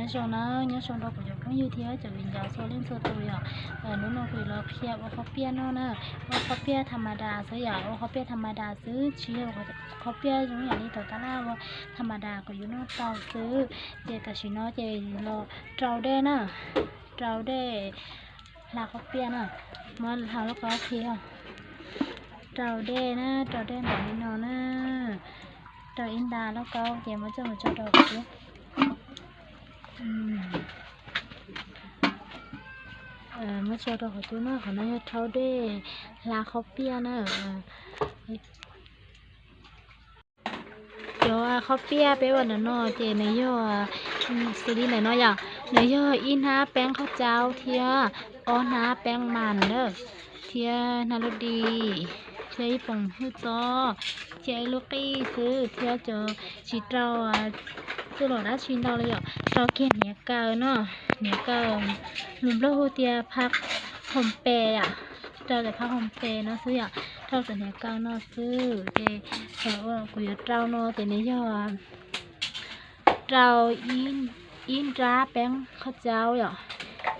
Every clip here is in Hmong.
Nyob zoo na, nyob zoo rau kuv cov phooj ywg thiab cov viv ncaus txhua leej txhua tus yom. Hnub no kuv los qhia ua khaub piaj noj na, ua khaub piaj tham ma das xwb yom, ua khaub piaj tham ma das xwb tsis yog khaub piaj zoo yam li thaum tab laj ua tham ma das kom yus noj tau xwb. Ces tam sim no ces los rau dej na, rau dej hla khaub piaj na, muab hla lauj kaub qhia. Rau dej na, rau dej npaum li no na, rau ib nta lauj kaub ces muab coj mus tso rau hauv cub. Muab tso rau hauv cub na, qhov no yog rau dej hla khaub piaj na. Cov khaub piaj peb ua ntawm no ces nws yog xws li ntawm no yom, nws yog ib hnab peeb khaub caub thiab ob hnab peeb mas na, thiab hnab lub di, thiab ib poom hwj txob, thiab ib lub qij xwb, thiab cov tsis rau txuj lom dab tsi ntau li yom, rau kiag hniav kaw no, hniav kaw, lus Nplog hu tias phaj hoom pes yom, rau cov phaj hoom pes no xwb yom, rau cov hniav kaw no xwb. Ces kuv yuav rau no ces nws yog rau ib nrab peeb khaub caub yom,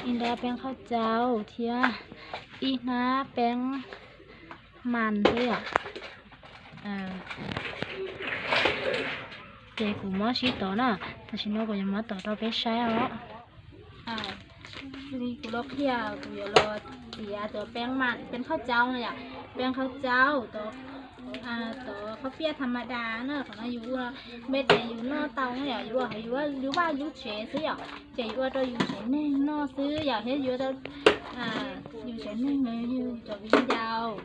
ib nrab peeb khaub caub thiab ib hnab peeb mas xwb yom. Ces kuv muab sib tov na, tam sim no kuv yuav muab tov rau peb saib os. Li kuv los qhia, kuv yuav los txiav cov peeb mas, peeb khaub caub no yom, peeb khaub caub, tov khaub piaj tham ma das na, qhov no yus ua npe tes yus noj tau na yom, yus ua hauv yus lub vaj lub tsev xwb yom, ces yus ua rau yus tsev neeg noj xwb yom, thiab yus ua rau yus tsev neeg los yog yus cov viv ncaus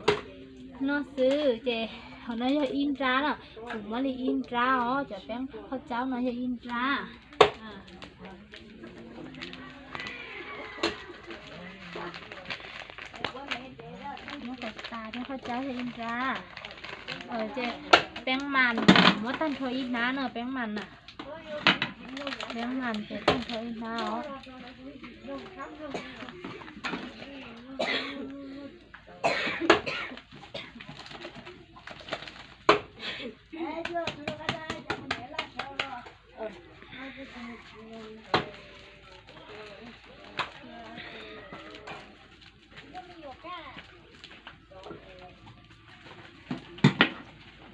noj xwb. Ces qhov no yog ib nrab na, kuv muab li ib nrab os, cov peeb khaub caub no yog ib nrab. Muab kom tas thiab khaub caub yog ib nrab. Ces peeb mas muab tag nrho ib hnab na, peeb mas na. Peeb mas ces tag nrho ib hnab os.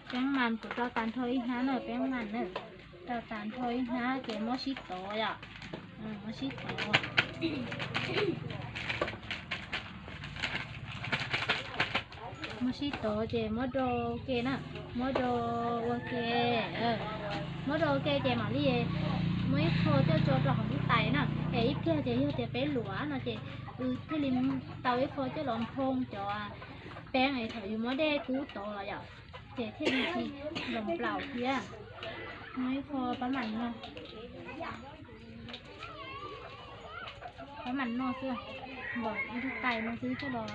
Peeb mas kuv rau tas nrho ib hnab na, peeb mas na, rau tas nrho ib hnab ces muab sib tov yom, muab sib tov. Muab sib tov ces muab do ua ke na, muab do ua ke, muab do ua ke ces mam li muab ib qho coj tso rau hauv lub tais na, es ib pliag ces yog tias peb luam no ces thiaj li tau ib qho coj los nphoo cov peeb es thaum yus muab dej kub tov los yom, ces thiaj li tsis loos plaum thiab. Muab ib qho pab mam no, pab mam no xwb, npaum ib lub tais no xwb coj los,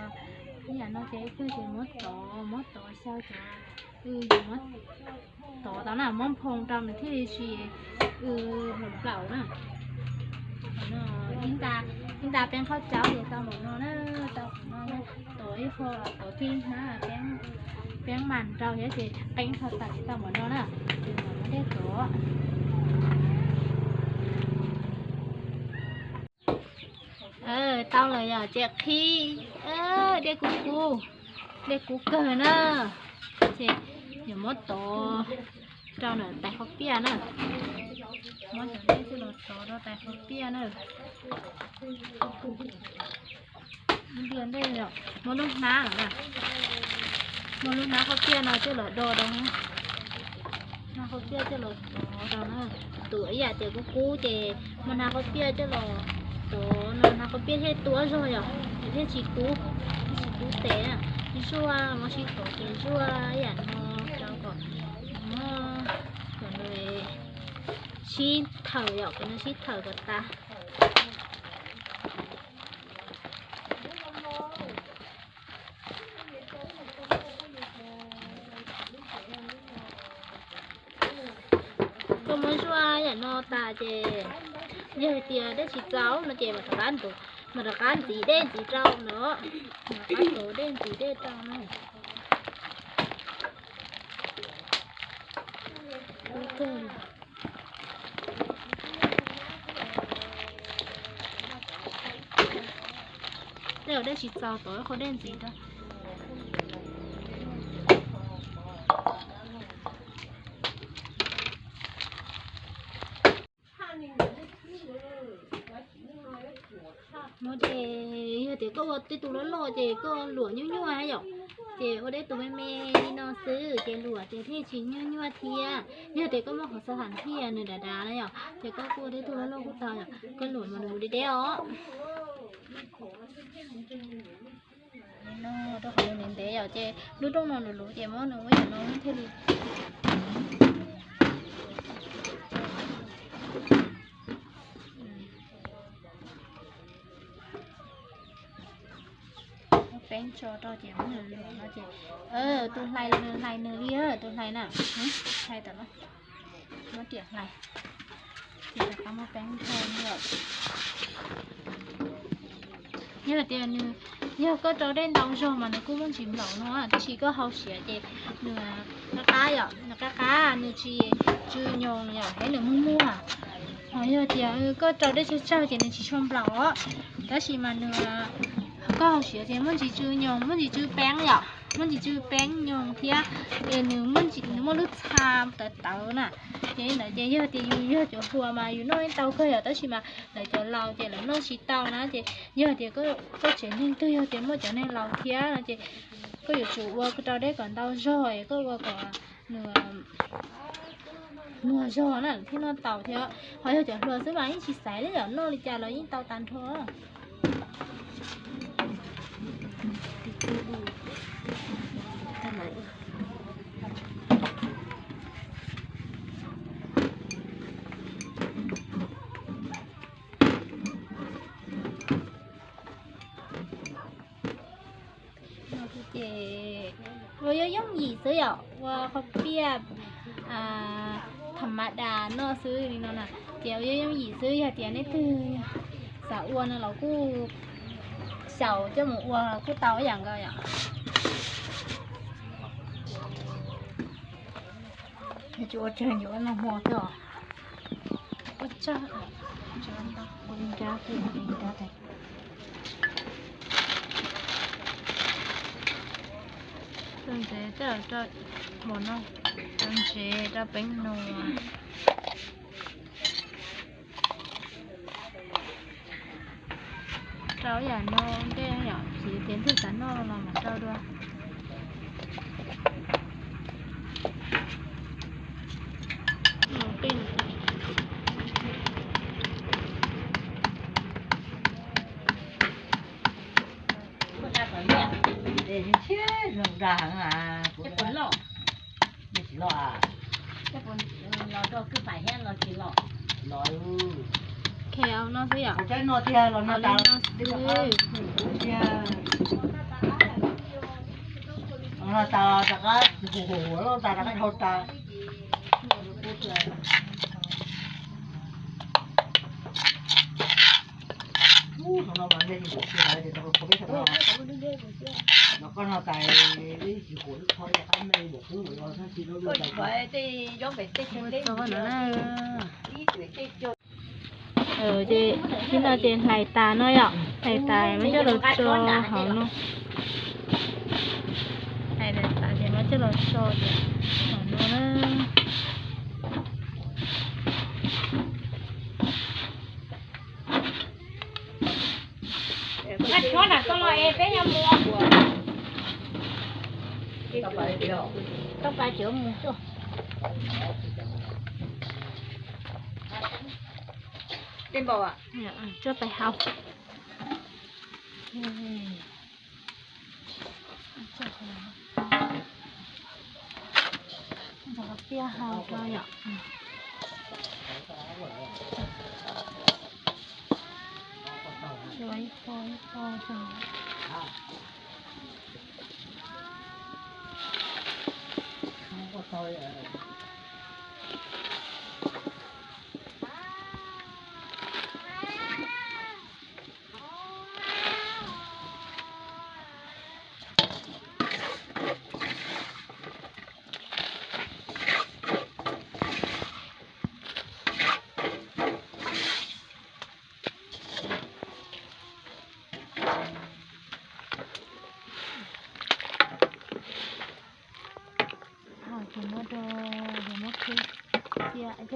ib yam no ces ib pliag ces muab tov, muab tov xyaw cov, yus muab tov tau na, muab nphoo rau nws thiaj li tsis loos plaum na. Ib nta peeb khaub caub ces tau npaum no na, tau npaum no, tov ib qho, tov tib hnab peeb mas rau thiab ces qeeb tau tas ces tau npaum no na, ces mam muab dej tov. Tau lawm yom, ces qhib, dej kub kub, dej kub kawg na, ces yuav muab tov rau ntawm tais khaub piaj na, muab cov dej coj los tov rau tais khaub piaj na. Muab lub hnab, muab lub hnab khaub piaj no coj los do rau, hnab khaub piaj coj los tov rau na. Tus ib yam tias kub kub ces muab hnab khaub piaj coj los tov no, hnab khaub piaj thiaj tuab zog yom, thiaj tsis kub, thiaj tsis kub tes. Zuaj, muab sib tov ces zuaj ib yam no rau kom, kom nws sib thawm yom, kom nws sib thawm kom tas. Koj muab zuaj yam no tas ces yog hais tias dej tsis txaus no ces mam rov qab ntxiv dej ntxiv rau no, mam rov qab ntxiv dej ntxiv dej rau no. Dej tsis txaus, tau qhov dej ntxiv rau. Muab dej, yog tias koj ua tej tus loj loj ces koj luam nyuaj nyuaj yom, ces ua dej tus me me li no xwb ces luam ces thiaj tsis nyuaj nyuaj thiab. Yog tias koj muaj qhov xav ham thiaj nws dav dav na yom, ces koj kuj ua dej tus loj loj kuj tau yom, koj luam mas nws deb deb os. Li no rau qhov nws ntev ntev yom, ces lub rooj no luv luv ces muab nws muab yam no thiaj li. Peeb tso rau ces muab nws luam no ces tus hlais los nws hlais nws li, tus hlais na, hlais tam no, muab riam hlais. Ces rov qab muab peeb rau li lawm. Yog hais tias nws, yog koj rau dej ntau zog mas nws kuj muaj ntsis nplaum no, tab sis koj hau siav ces nws qab qab yom, nws qab qab, nws tsis tsw nyoos yom, thiab nws muag muag. Ho yog tias koj rau dej tsawg tsawg ces nws tsis tshua nplaum os, tab sis mas nws, koj hau siav ces muaj ntsis tsw nyoos, muaj ntsis tsw peeb yom, muaj ntsis tsw peeb nyoos thiab es nws muaj ntsis, nws muaj lub txha tawv tawv na. Ces ntawd ces yog tias yus yog cov hluas mas yus noj yeej tau kawg yom, tab sis mas lawv cov laus ces lawv noj tsis tau na. Ces yog tias koj tsev neeg twg yog tias muaj cov neeg laus thiab no ces koj yuav tsum ua rau dej kom ntau zog es koj ua kom nws muag zog na thiaj noj tau thiab. Ho yog cov hluas xwb mas yeej tsis xaiv li yom, noj li cas los yeej tau tag nrho. Ces ua yooj yooj yim xwb yom, ua qhov piaj tham ma das noj xwb li no na. Ces ua yooj yooj yim xwb, yog tias nej twg xav ua no los kuj xyaum coj mus ua kuj tau ib yam nkaus yom. Tsis ua tsawg, yuav noj hmo xwb os. Ua tsawg, ua li nrab, ua li nrab. Rau ntsev tej zaum rau hmo no, rau ntsev rau peeb nua. Rau yam no ntej yom, txiv tias ntuj xav noj los mam rau dua. Khe no xwb yom. Li no xwb. Los tas rov qab, los tas rov qab dhau tas. Ces li no ces hlais tas no yom, hlais tas muab coj los tso hauv no. Hlais tas ces muab coj los tso hauv no na. Tsuag pais hau. Piaj hau rau yom. Tsuag ib qho ib qho rau.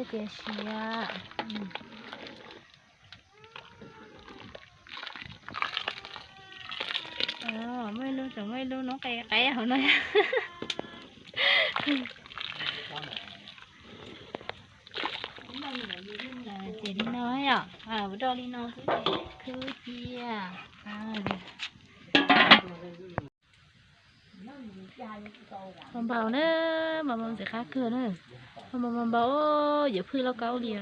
Cia siab. Muaj ib lub, tseem muaj ib lub noob qe qaib hauv no. Ces li no yom, ua rau li no xwb ces khwb cia. Npau npau na, npau npau ntxim qab kawg na. Npau npau npau, yuav phwj lauj kaub li.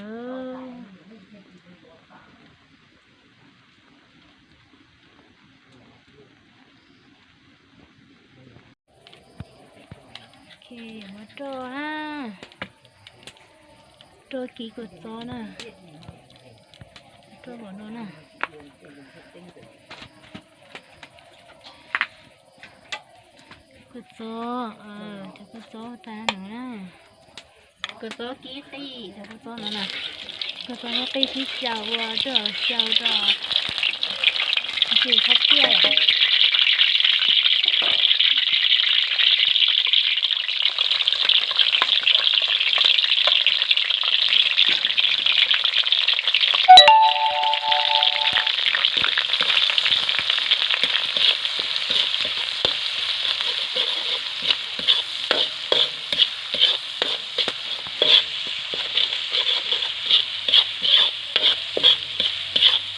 Muab roj na, roj kiv kua txob na, roj npaum no na. Kua txob, cov kua txob tas no na. Kua txob kib qij, cov kua txob no na. Kua txob qij sib xyaw ua roj xyaw rau tsis txhob tiaj.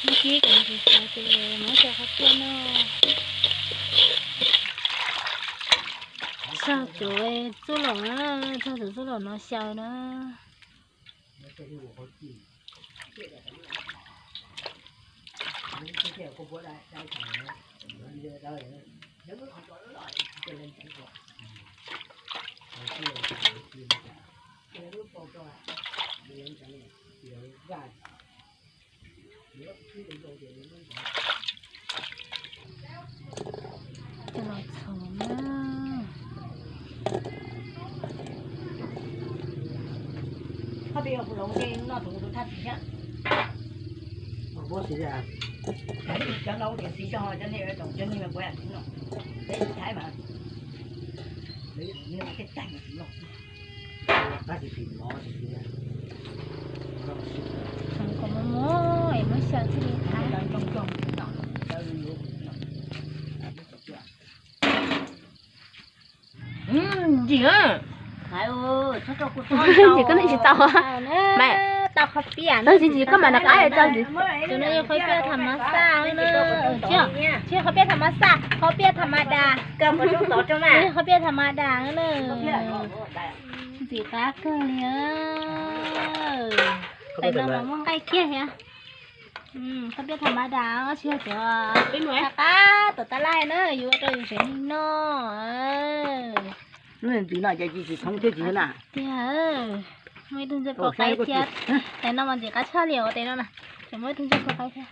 Muab kib kom nws txav ces muab xyaw qhov tiaj no. Txog tus txuj lom na, txog tus txuj lom no xyaw na. Coj los txhoov na. Cov no tias xis coj cov nej cov nej mas kuv cov no peb Thaib mas. Txhoov kom mos mos es muab xyaw thiaj li qab. Ntsim, ntsim koj tsis tau. Tau qhov piaj, ntsim koj mam nrog qab tau. Tus no yog qhov piaj tham mas xaj na. Tsis yog qhov piaj tham mas xaj, qhov piaj tham mas das. Qhov piaj tham mas das na. Ntxim qab kawg li. Tais no mas muaj nqaij kiag thiab. Qhov piaj tham mas das tsis yog cov tham qab tom tab laj na, yuav ua rau yus tsev neeg noj. Lub ntxim no ces tsis txhoov thiab tsis na. Tiag, muaj ib tug ntxawg pom qaib thiab. Tais no mas ntxim qab tshaj li os tais no na. Tseem muaj ib tug ntxawg pom qaib thiab.